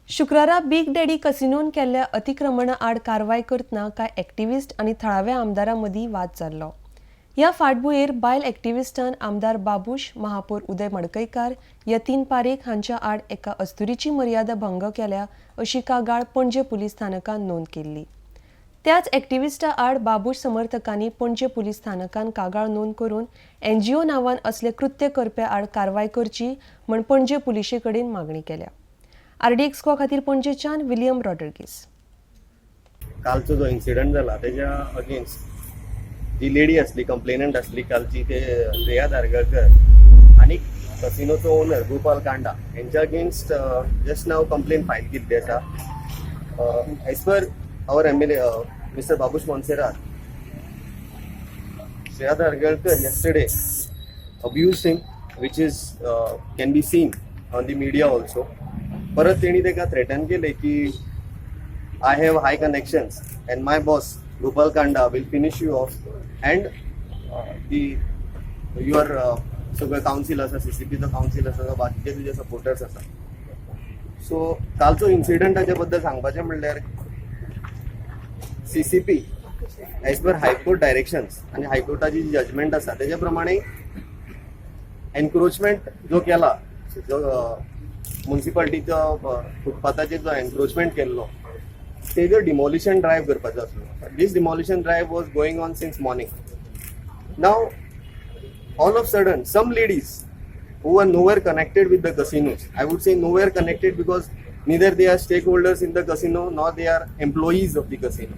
शुक्रारा big daddy कसिनोन केल्ल्या अतिक्रमणा आड कारवाय करतना कांय एक्टिविस्ट आनी थळाव्या आमदारां मदीं वाद जाल्लो. ह्या फाटभुंयेर बायल एक्टिविस्टान आमदार बाबूश, महापौर उदय मडकयकार, यतीन पारेख हांच्या आड एका अस्तुरीची मर्यादा भंग केल्या अशी कागाळ पणजे पुलीस स्थानकान नोंद केल्ली. त्याच एक्टिविस्टा आड बाबूश समर्थकांनी पणजे पुलीस स्थानकान कागाळ नोंद करून एनजीओ नांवान असले कृत्य करप्या आड कारवाय करची म्हण पणजे पुलिशे कडेन मागणी केल्या. आरडीएक्स खातीर पणजेच्यान विलियम रॉड्रिगीस. कालचो जो इन्सिडंट जाला तेज्या अगेन्स्ट जी लेडी आसली, कंप्लेनंट आसली कालची, ते श्रेया धारगळकर आनी कसिनोचो ओनर गोपाल कांडा हेंच्या अगेन्स्ट जस्ट नाव कंप्लेन फायल केल्ली आसा. As per our MLA Mister Babush Monserrate, Shreya Dhargalkar yesterday abused him, which is can be seen on the media also. परत तेणी ताका थ्रेटन केलें की "I have high connections and my boss Gopal Kanda will finish you off and the your सगळे council आसा, सीसीपीचो council आसा, बाकीचे तुजे सपोर्टर्स आसा." सो कालचो इन्सिडंटाच्या बद्दल सांगपाचें म्हणल्यार, CCP as per High Court directions आनी हायकोर्टाची जी जजमेंट आसा तेच्या प्रमाणे एन्क्रोचमेंट जो केला, जो मुन्सिपालिटीचो फुटपाथाचेर जो एन्क्रोचमेंट केल्लो, तेजो डिमॉलिशन ड्रायव्ह करपाचो आसलो. This demolition drive was going on since morning. Now, all of sudden, some ladies who are nowhere connected with the casinos, I would say nowhere connected because neither they are stakeholders in the casino nor they are employees of the casino.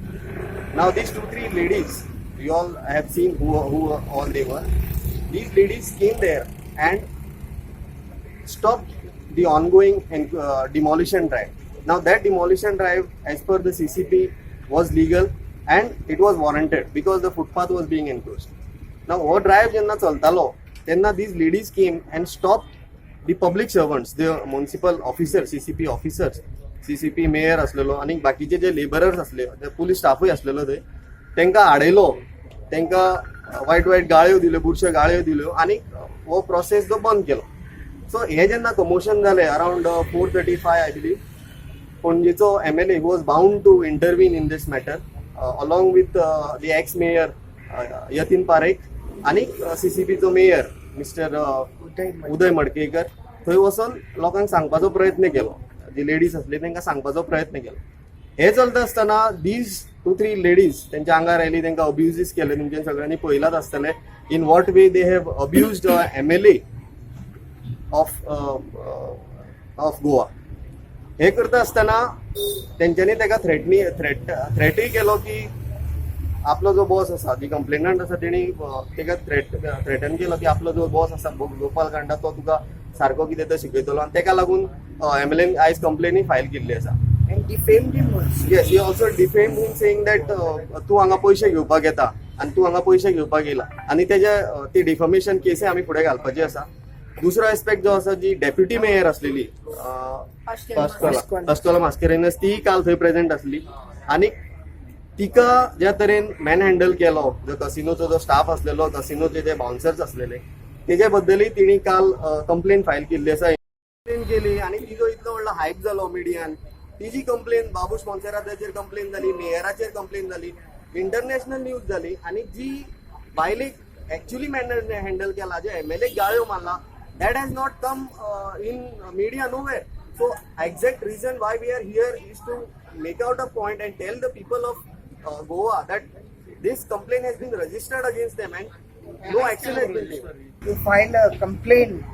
Now, these two, three ladies, you all have seen who all they were. These ladies came there and stopped the ongoing demolition drive. Now, that demolition drive, as per the CCP, was legal and it was warranted because the footpath was being encroached. Now, हो drive जेन्ना चलतालो तेन्ना these ladies came and stopped the public servants, the municipal officers, CCP officers, CCP mayor आसलेलो आनी बाकीचे जे labourers आसले, police स्टाफूय आसलेलो थंय, तांकां आडयलो, तांकां वायट वायट गाळ्यो दिल्यो, बुरश्यो गाळ्यो दिल्यो आनी हो प्रोसेस जो बंद केलो. सो हे जेन्ना कमोशन जालें, around 4:35, I believe, पणजेचो MLA was bound to intervene in this matter along with the ex mayor Yatin Parekh आनी सीसीपीचो मेयर मिस्टर उदय मडकेकर. थंय वचोन लोकांक सांगपाचो प्रयत्न केलो, जी लेडीज आसली तांकां सांगपाचो प्रयत्न केलो. हे चलता आसतना these to three ladies तेंच्या आंगार आयली, तांकां अब्युजीस केले. तुमच्या सगळ्यांनी पळयलाच आसतलें in what way they have abused MLA of Goa. हे करता आसतना तेंच्यांनी ताका थ्रेटनी थ्रेट थ्रेटूय केलो की आपलो जो बॉस आसा, जी कंप्लेनंट आसा तेणी ताका थ्रेटन केलो की आपलो जो बॉस आसा गोपाल कांडा, तो तुका सारको कितें तो शिकयतलो आनी ताका लागून एमएलएन आयज कंप्लेनूय फायल केल्ली आसा. And defamed him also. Yes, he also defamed him, saying that तूं हांगा पयशे घेवपाक येता आनी तूं हांगा पयशे घेवपाक येयला आनी तेजे ती डिफमेशन केसय आमी फुडें घालपाची आसा. दुसरो एस्पेक्ट जो आसा, जी डेप्युटी मेयर आसलेली पास्कोला मास्केरेनस, ती काल थंय प्रेझेंट आसली आनी तिका ज्या तरेन मॅन हँडल केलो, जो कसिनोचो जो स्टाफ आसलेलो, कसिनोचे जे बाउन्सर्स आसलेले, तेजे बद्दलय तिणी काल कंप्लेन फायल केल्ली आसा. कंप्लेन केली आनी तिजो इतलो व्हडलो हायप जालो मिडियान. तिजी कंप्लेन, बाबूश मोन्सेराताचेर कंप्लेन जाली, मेयराचेर कंप्लेन जाली, इंटरनॅशनल न्यूज जाली आनी जी बायलेक एक्च्युअली मॅन हँडल केला, जे एमएलए गाळ्यो मारला, that has not come in media nowhere. So exact reason why we are here is to make out a point and tell the people of Goa that this complaint has been registered against them and no action has been taken. To file a complaint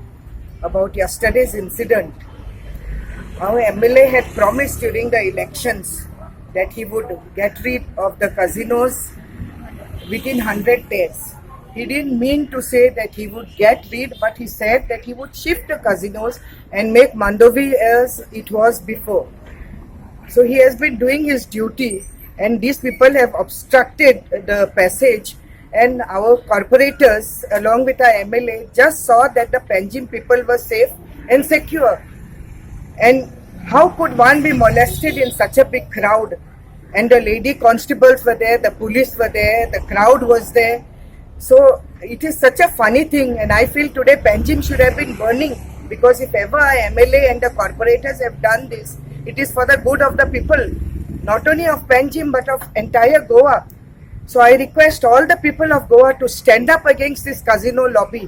about yesterday's incident. Our MLA had promised during the elections that he would get rid of the casinos within 100 days. He didn't mean to say that he would get rid, but he said that he would shift the casinos and make Mandovi as it was before. So he has been doing his duty, and these people have obstructed the passage. And our corporators, along with our MLA, just saw that the Panjim people were safe and secure. And how could one be molested in such a big crowd? And the lady constables were there, the police were there, the crowd was there. So it is such a funny thing, and I feel today Panjim should have been burning because if ever our MLA and the corporators have done this, It is for the good of the people, not only of Panjim but of entire Goa. So I request all the people of Goa to stand up against this casino lobby.